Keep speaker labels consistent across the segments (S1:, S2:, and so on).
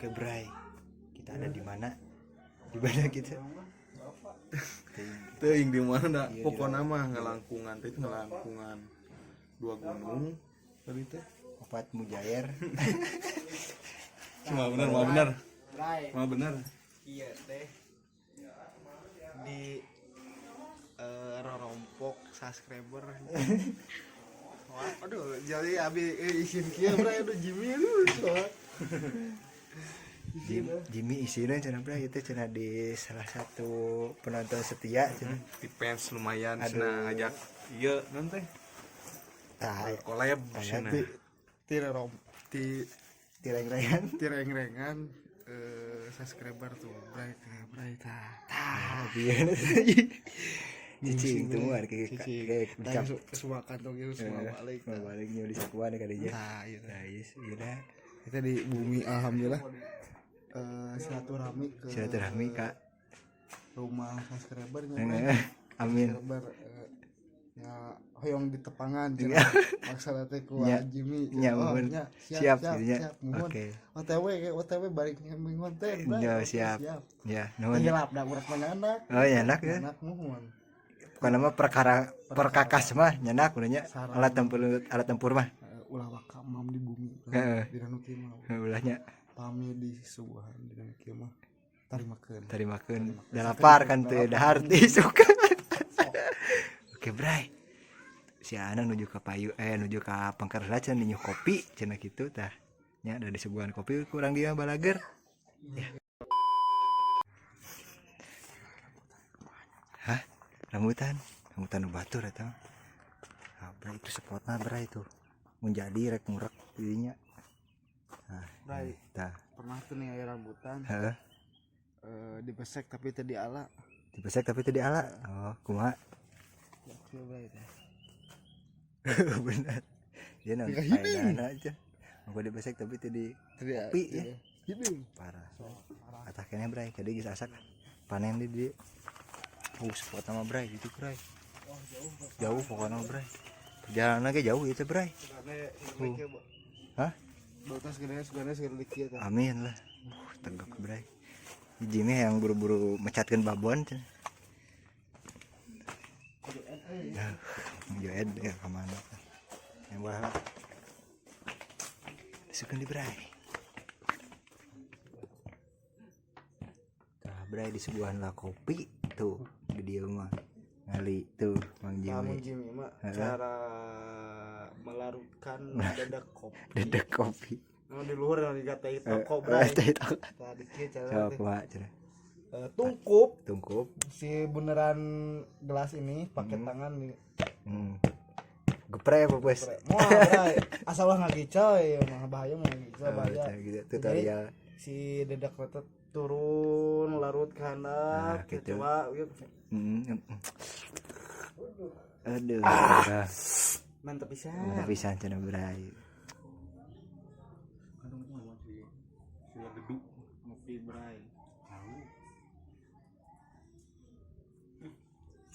S1: Oke, Bray. Kita ada di mana? Di mana kita?
S2: Teuing di mana da?
S1: Iya, di
S2: Pokona mah ngalangkungan teh, itu ngalangkungan dua gunung tadi teh.
S1: Opat mujair.
S2: Cuma bener, mah bener.
S3: Bray.
S2: Mah bener.
S3: Iya teh di rorompok subscriber. Wah, aduh, jadi abi isin kieu, Bray, aduh, Jimmy, aduh. Soal.
S1: Jimmy isina cenah, Bray, itu cenah di salah satu penonton setia cenah.
S2: Di fans lumayan.
S1: Aduh.
S2: Cenah ngajak ieu non teh
S1: Tah,
S2: collab cenah.
S3: Ti ti rorom ti
S1: tireng-rengan.
S3: Ti reng-rengan subscriber tuh, Bray, Bray, tah.
S1: Tah, bieu. Cicing tuh mah kayak
S3: Cicing.
S1: kayak
S3: Tah, semua kantong itu semua balik.
S1: Semua balik di sakuan kadinya.
S3: Tah, iya.
S1: Nah, iya, iya.
S3: Kita di bumi alhamdulillah silaturahmi ke
S1: Silaturahmi, Kak.
S3: Rumah subscribernya.
S1: Amin.
S3: Subscriber ya hoyong di tepangan cenah, maksudna teh ku Jimmy.
S1: Nya,
S3: Oh,
S1: muhun.
S3: nya, siap,
S1: Siap,
S3: siap,
S1: gitu nya.
S3: Siap, muhun.
S1: Oke.
S3: OTW OTW balik ngambil konten, Bray.
S1: Ya,
S3: Oke,
S1: siap.
S3: Siap.
S1: Ya, nuhun.
S3: Hilap da urang mah nyandak.
S1: Oh, nyandak ya.
S3: Nyandak, muhun.
S1: Bukan nama perkara perkakas mah nyandak udah nya.
S3: Sarang.
S1: Alat tempur mah.
S3: Ulah waka mam di bumi.
S1: Heeh.
S3: Dina nu kieu mah.
S1: Ulahnya.
S3: Pami di suguhan dina nu kieu mah tarimakeun.
S1: Tarimakeun. Da lapar kan teu dahar ti suka. Oke, Bray. Si Anang nuju ke payu, nuju ke pengker lah cenah, ninyuh kopi cenah kitu tah. Nya ada di suguhan kopi kurang dia balager. Ya. Hah? Rambutan? Rambutan nu batur eta mah. Ah, Bray, itu spotna, Bray, itu. Mun jadi rek ngurek didinya. Nah,
S3: Bray.
S1: Tah.
S3: Pernah tuh nih aya rambutan
S1: Heeh.
S3: Dibesek tapi teu diala.
S1: Dibesek tapi teu diala. Oh, kumaha?
S3: Ya, kieu, Bray, teh.
S1: Benar. Dia nang
S3: Kayak hideung.
S1: paedana aja. Aku dibesek tapi teu di
S3: Teu di
S1: kopi ya.
S3: Hideung.
S1: Parah. Atah keneh, Bray, jadi geus asak panen di di. Oh, spot sama Bray gitu, Bray. Jauh pokoknya, Bray. Perjalanan ge jauh itu, Bray. Hah?
S3: Batas gede segede segede kieu teh.
S1: Amin lah. Tegak, Bray. Jimmy yang buru-buru mecatkeun babon cenah. Nah, joed ya kemana? Yang wah. Sukan di Bray. Tah, Bray, di sebuah lah kopi tuh di dia mah. Ngali tuh Mang
S3: Kamu
S1: Jimmy.
S3: Jimmy mah
S1: Heeh.
S3: cara melarutkan dedek kopi.
S1: Dedek kopi.
S3: Nu di luhur nu digatai toko, Bray.
S1: Teh toko.
S3: Tadi kieu cara
S1: Coba
S3: teh.
S1: kumaha cenah?
S3: Tungkup
S1: Tungkup.
S3: si beneran gelas ini pakai tangan nih.
S1: Geprek apa, Bos?
S3: Moal, Bray. Asal ulah ngagicel ya mah bahaya, mah ngagicel
S1: Oh,
S3: bahaya.
S1: gitu tutorial.
S3: Si dedek teh turun larut ke handap,
S1: Nah, gitu.
S3: coba yuk.
S1: Aduh, ah.
S3: Mantep pisan.
S1: Mantap pisan cenah, Bray.
S2: Sila geduk.
S3: Ngopi, Bray.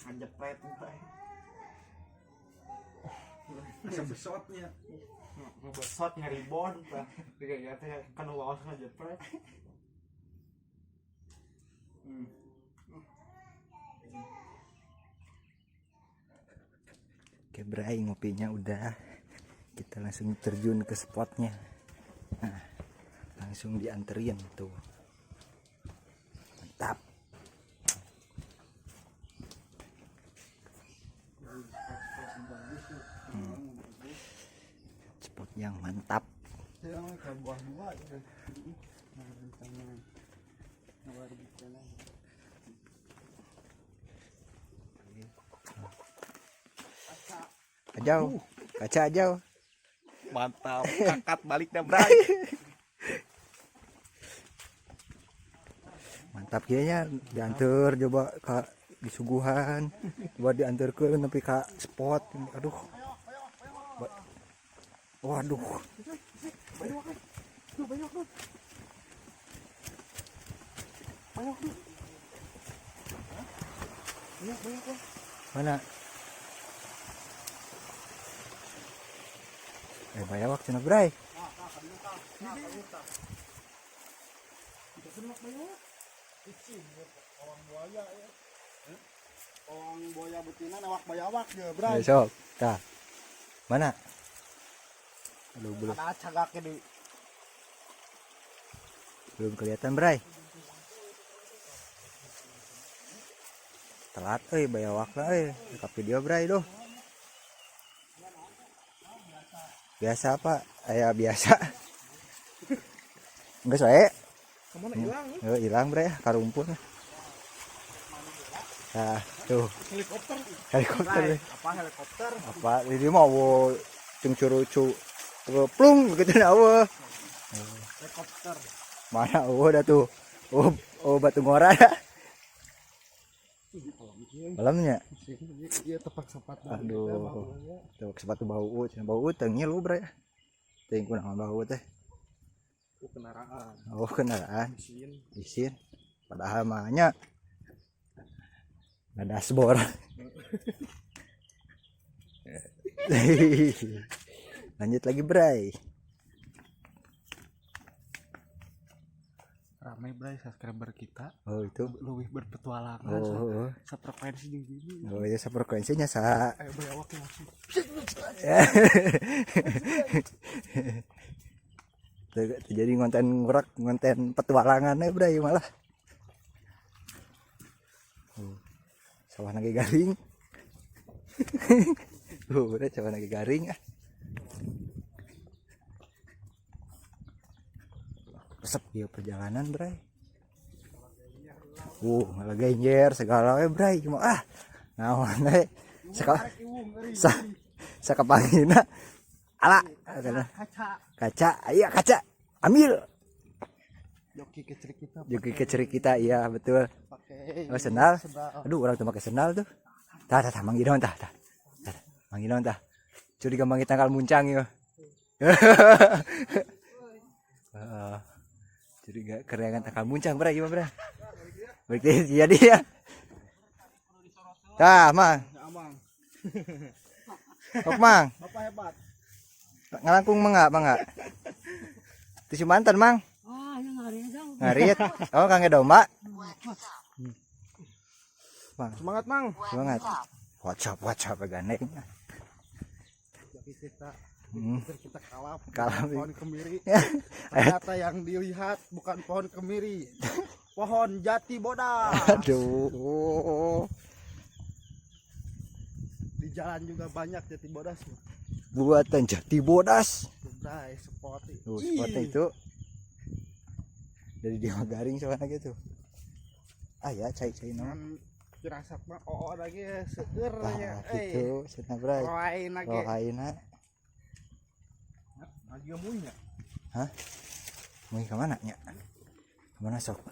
S3: Ngajepret, Bray.
S2: Asa besotnya.
S3: Ngebesot ngeribon tah. Diga teh kan waos ngajepret.
S1: Oke, Bray, ngopinya udah. Kita langsung terjun ke spotnya. Nah, langsung dianterin tuh. Mantap. Spot yang mantap.
S3: Ya, kayak buah dua gitu. Nah, rencana. Nah, rencana.
S1: Ajau, kaca ajau.
S2: Mantap, kakak balik dah, Bray.
S1: Mantap kayaknya diantar coba ke disuguhan, coba diantar ke nepi ka spot. Aduh. Waduh.
S3: Tuh banyak tuh. Banyak tuh. Banyak banyak tuh.
S1: Mana? Bayawak cenah, Bray.
S3: Orang buaya ya. Orang buaya betina nawak bayawak ya, Bray.
S1: Besok. Tah. Mana? Aduh, belum.
S3: Ada cagaknya di.
S1: Belum kelihatan, Bray. Telat euy bayawakna euy. Ka video, Bray, duh. Biasa apa? Aya biasa. Geus wae.
S3: Kemana hilang?
S1: Oh, hilang, Bray, karumpun. Nah, tuh.
S3: Helikopter.
S1: Helikopter.
S3: Bray, apa helikopter?
S1: Apa ini mau cungcurucu plung begitu na eueuh.
S3: Helikopter.
S1: Mana eueuh dah tuh. Oh, oh batu ngora dah. Malamnya.
S3: Iya tepak sepatu.
S1: Aduh. Tepak sepatu bau, cenah bau teu ngilu, Bray. Teuing kunaon bau teh.
S3: Oh, kendaraan.
S1: Oh, kendaraan.
S3: Isin.
S1: Isin. Padahal mah nya ada dashboard. Lanjut lagi, Bray.
S3: Ramai Bray subscriber kita.
S1: Oh, itu.
S3: Lebih berpetualangan.
S1: Oh, oh.
S3: Sefrekuensi jeung gini.
S1: Oh, iya sefrekuensinya sa.
S3: Ayo bayawak langsung.
S1: Jadi ngonten ngurak, ngonten petualangan ya, Bray malah. Oh, sawah lagi garing. Udah sawah lagi garing ah. Resep ya perjalanan, Bray. Malah genjer segala we, Bray. Cuma ah, naon we. Saka sa sakapangina. Ala,
S3: Kaca.
S1: Kaca, iya kaca. Ambil.
S3: Joki kecerik kita.
S1: Joki kecerik kita, iya betul.
S3: Pakai
S1: oh, sendal. Aduh, orang tuh pakai sendal tuh. Tah, tah, tah, manggil naon tah, tah. Tah, manggil naon tah. Curiga manggil tangkal muncang ya. Heeh. Curiga kerengan tangkal muncang, Bray, gimana, Bray? Berarti jadi ya. Tah, Mang.
S3: Amang.
S1: Kok, Mang?
S3: Bapak hebat.
S1: Ngalangkung mangga, mangga. Tisu mantan, Mang.
S4: Ah, ini ngarit dong.
S1: Ngarit. Oh, kangge domba. Mang,
S3: Semangat, Mang.
S1: semangat. Watch up, watch up gandeng.
S3: Joki kita. Kita kalap.
S1: Kalap.
S3: Pohon kemiri. Ternyata yang dilihat bukan pohon kemiri. Pohon jati bodas.
S1: Aduh.
S3: Di jalan juga banyak jati bodas.
S1: Buatan jati bodas.
S3: Bray, spot.
S1: Tuh, spotnya itu. Dari dia garing soalnya gitu. Ah ya, cai-cai nama.
S3: Firasat mah oo lagi seueur
S1: nya. Gitu, cenah Bray.
S3: Roain lagi.
S1: Roain.
S3: Lagi munya.
S1: Hah? Mau ke mana nya? Kemana sok?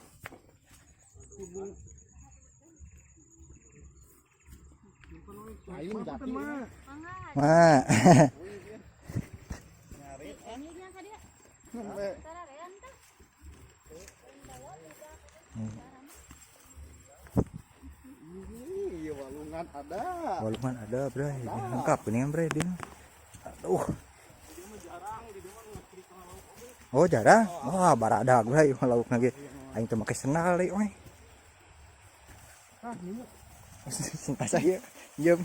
S3: Lain jati mah.
S1: Ma.
S3: Iya, walungan ada.
S1: Walungan ada, Bray. Lengkap ini kan, Bray, dia. Aduh. Oh, jarang. Wah, baradak, Bray, lauk lagi. Aing teu make sendal deui, euy.
S3: Ah, ini
S1: Sentas saya. Diem.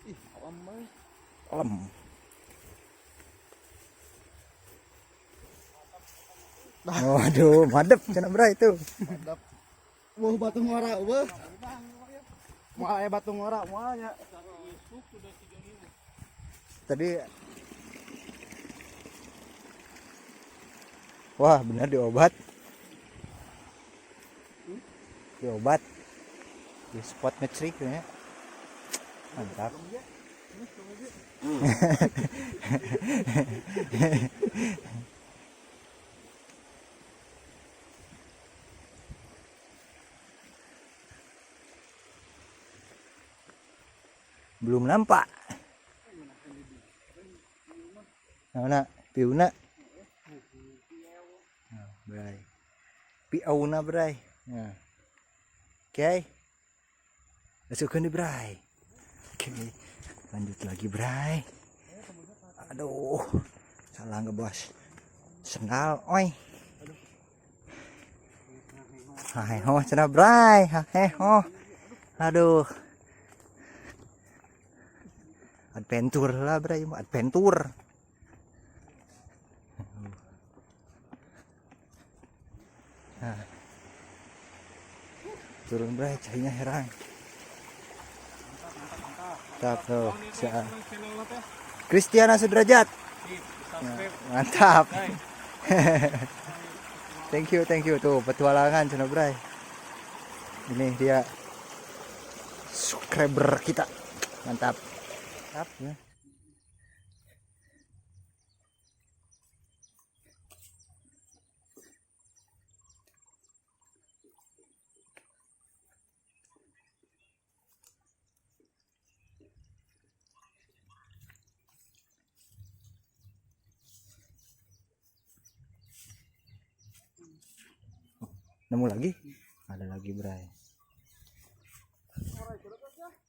S3: Ih, alam mah.
S1: Lem. Waduh, madep cenah Bray itu.
S3: Madep. Wah, batu ngora, wah. Moal aya batu ngora, moal nya.
S1: Tadi wah, benar diobat. Diobat. Di spot ngecrik ya. Mantap. Belum nampak. Mana? Piuna. Nah, Bray. Piauna, Bray. Nah. Oke. Masukkan di Bray. Oke. Lanjut lagi, Bray. Aduh, salah ngebos. Sendal, oi. Hai ho cenah bray, hai ho. Aduh. Adventure lah bray, adventure. Nah. Turun bray, cainya herang. Mantap tuh. Kristiana Sudrajat. Ya, mantap. Thank you tuh petualangan cenah bray. Ini dia subscriber kita. Mantap. Mantap ya. Nemu lagi? Ada lagi bray.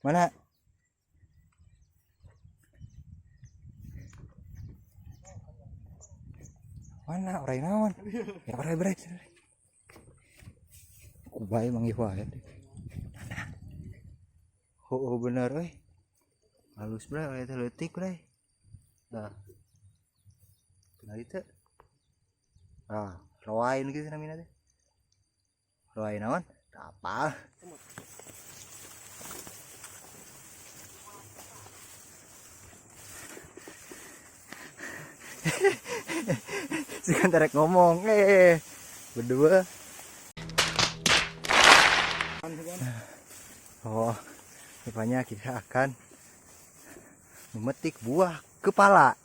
S1: Mana? Mana orai naon? Ya orai bray. Kubay manggih wae. Mana? Oh, bener euy. Halus bray, orai teh leutik bray. Nah. Kenal teu? Ah, roain kitu namina teh. Roain naon? Apal. Sekarang tarik ngomong, berdua. Oh, rupanya kita akan memetik buah kepala,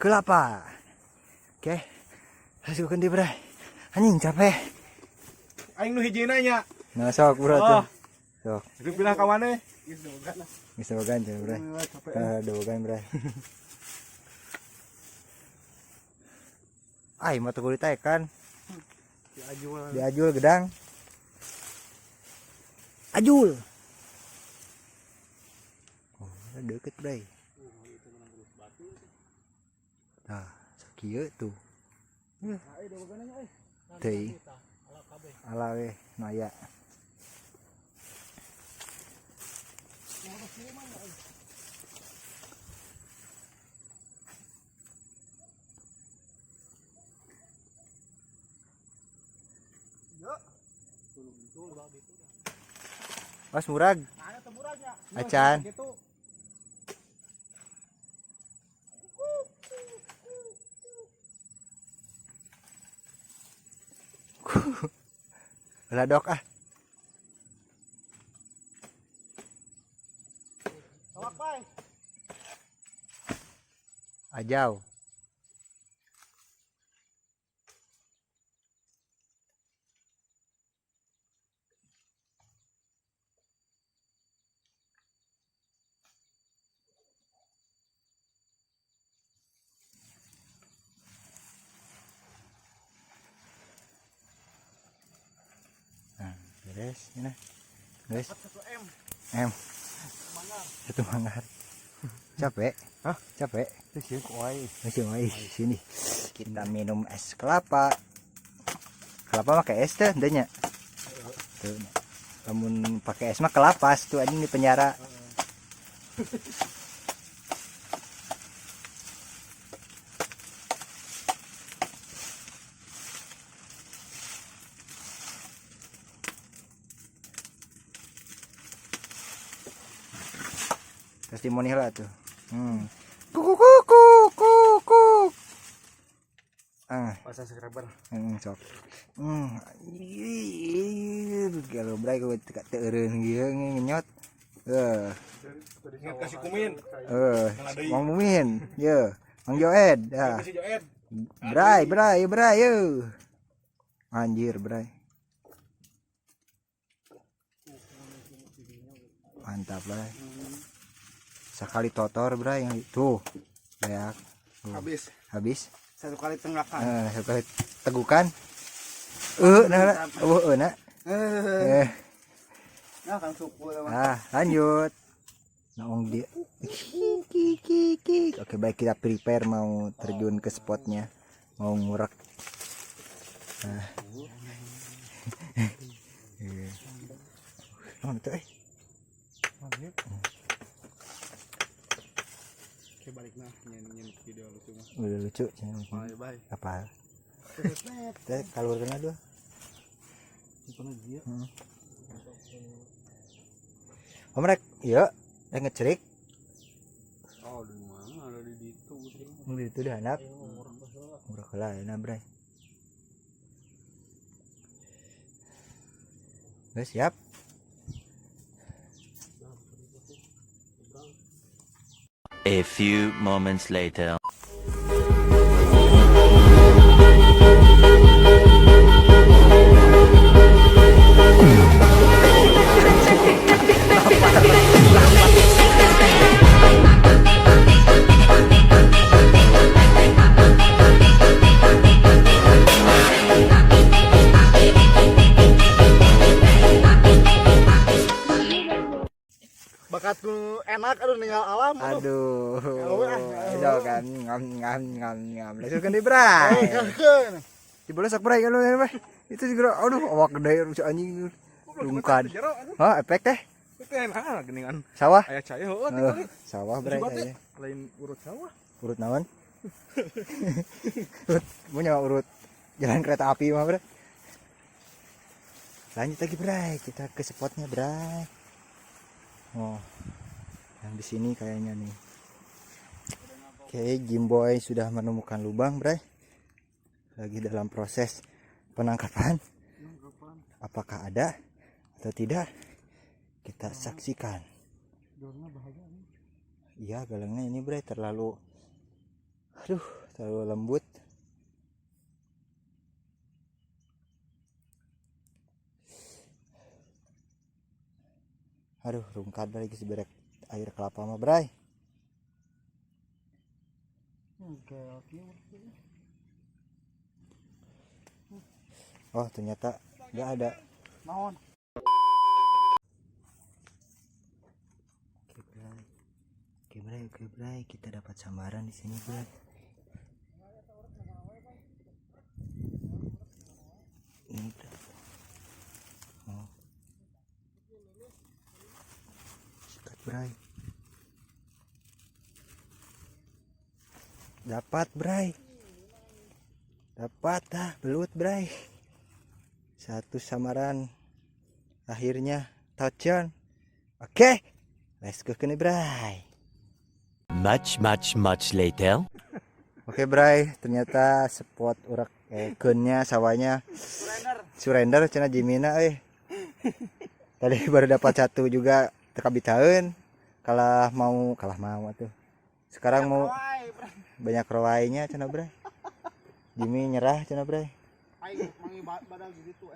S1: kelapa. Oke, let's go kendi bray. Anjing capek.
S3: Aing nu hijina nya.
S1: Nah, sok bro tuh. Sok.
S3: Itu pindah ka mana?
S1: Geus bogan cenah bray. Dobogan bray. Ai mata kulit kan.
S3: Diajul.
S1: Diajul gedang. Ajul. Oh, deket bray. Nah, sakieu tuh. Teuing. Ala we nu aya. Mas murag. Acan. Ladok ah. Ajau. Beres, ini. Beres.
S3: 1 M.
S1: M. Satu manggar. Capek?
S3: Hah?
S1: Capek?
S3: Sih, kuai.
S1: Masih wae sini. Kita minum es kelapa. Kelapa pakai es teh, henteu nya. Tuh. Lamun pakai es mah kelapas tuh anjing di penjara. Testimoni lah tuh. Kuku kuku kuku. Ah,
S3: Pasang subscriber.
S1: Sok. Kalau bray gue teu eureun kieu ngenyot.
S2: Ingat kasih kumin.
S1: Mang Mumin, ye. Mang Joed, ya.
S2: Kasih Joed.
S1: Bray, bray, bray, ye. Anjir, bray. Mantap, bray. Sekali totor, bray, yang itu. Banyak.
S3: Habis.
S1: Habis.
S3: Satu kali tenggakan.
S1: Satu kali tegukan. Nah, nah.
S3: Nah, kan suku
S1: Ah, lanjut. Naong dia. Oke, baik, kita prepare mau terjun ke spotnya, mau ngurek. Nah. Iya. Oh, itu eh.
S3: Oke, balik nah nyen video lucu mah.
S1: Udah lucu.
S3: Bye bye.
S1: Apa? Teh keluar kena dua. Om rek, iya, rek ngecerik.
S3: Oh, di mana ada di ditu sih.
S1: Di itu dah anak. Murah heula ya bray. Guys, siap.
S4: A few moments later.
S3: Bakatku enak aduh ninggal alam aduh.
S1: Aduh. Aduh kan ngam ngam ngam ngam. Langsung kan di bray. Di bola sok bray kalau bray. Itu juga aduh awak gede rusak anjing. Rungkad. Hah, efek teh.
S2: Itu enak geningan.
S1: Sawah.
S2: Aya cai heueuh tinggali.
S1: Sawah bray saya.
S2: Lain urut sawah.
S1: Urut naon? Urut punya urut jalan kereta api mah bray. Lanjut lagi bray, kita ke spotnya bray. Oh, yang di sini kayaknya nih. Oke, Jimboy sudah menemukan lubang, bray. Lagi dalam proses penangkapan. Apakah ada atau tidak? Kita saksikan. Iya, galangnya ini, bray, terlalu, aduh, terlalu lembut. Aduh, rungkad lagi seberek air kelapa mah, bray. Oh, ternyata nggak ada.
S3: Naon?
S1: Oke, bray. Oke, bray, oke, bray. Kita dapat sambaran di sini, bray. Ini, bray. Oh. Sikat, bray. Dapat, bray. Dapat dah belut, bray. Satu samaran akhirnya touchdown. Oke, let's go ke nih, bray.
S4: Much, much, much later.
S1: Oke, bray, ternyata spot urak keunnya sawahnya surrender cenah Jimina euy. Tadi baru dapat satu juga tekabitaeun. Kalah mau atuh. Sekarang mau banyak roainya cenah, bray. Jimmy nyerah cenah, bray.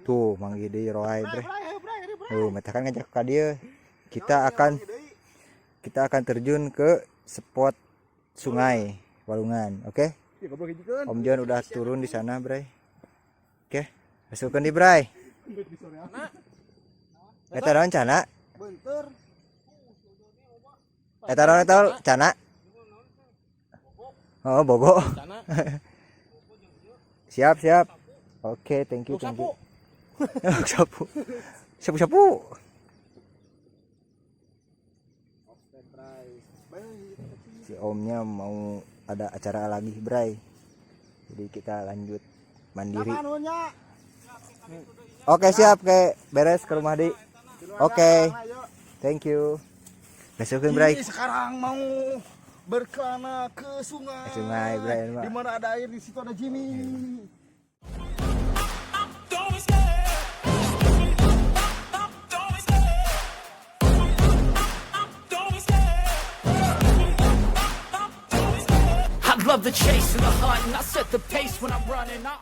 S1: Tuh, manggih deui roai, bray. Tuh, mata kan ngajak ka dieu. Kita akan terjun ke spot sungai Walungan, oke? Om John udah turun di sana, bray. Oke, masukkan di bray. Eta naon cana? Eta naon eta cana? Oh, bogo. Siap, siap. Oke, thank you, thank you. Sapu. Sapu sapu. Si omnya mau ada acara lagi, bray. Jadi kita lanjut mandiri. Oke, siap, kayak beres ke rumah di. Oke. Thank you. Besokin, bray.
S3: Ini sekarang mau berkelana ke sungai.
S1: Sungai, bray.
S3: Di mana ada air di situ ada Jimmy.
S5: I love the chase and the hunt, and I set the pace when I'm running. I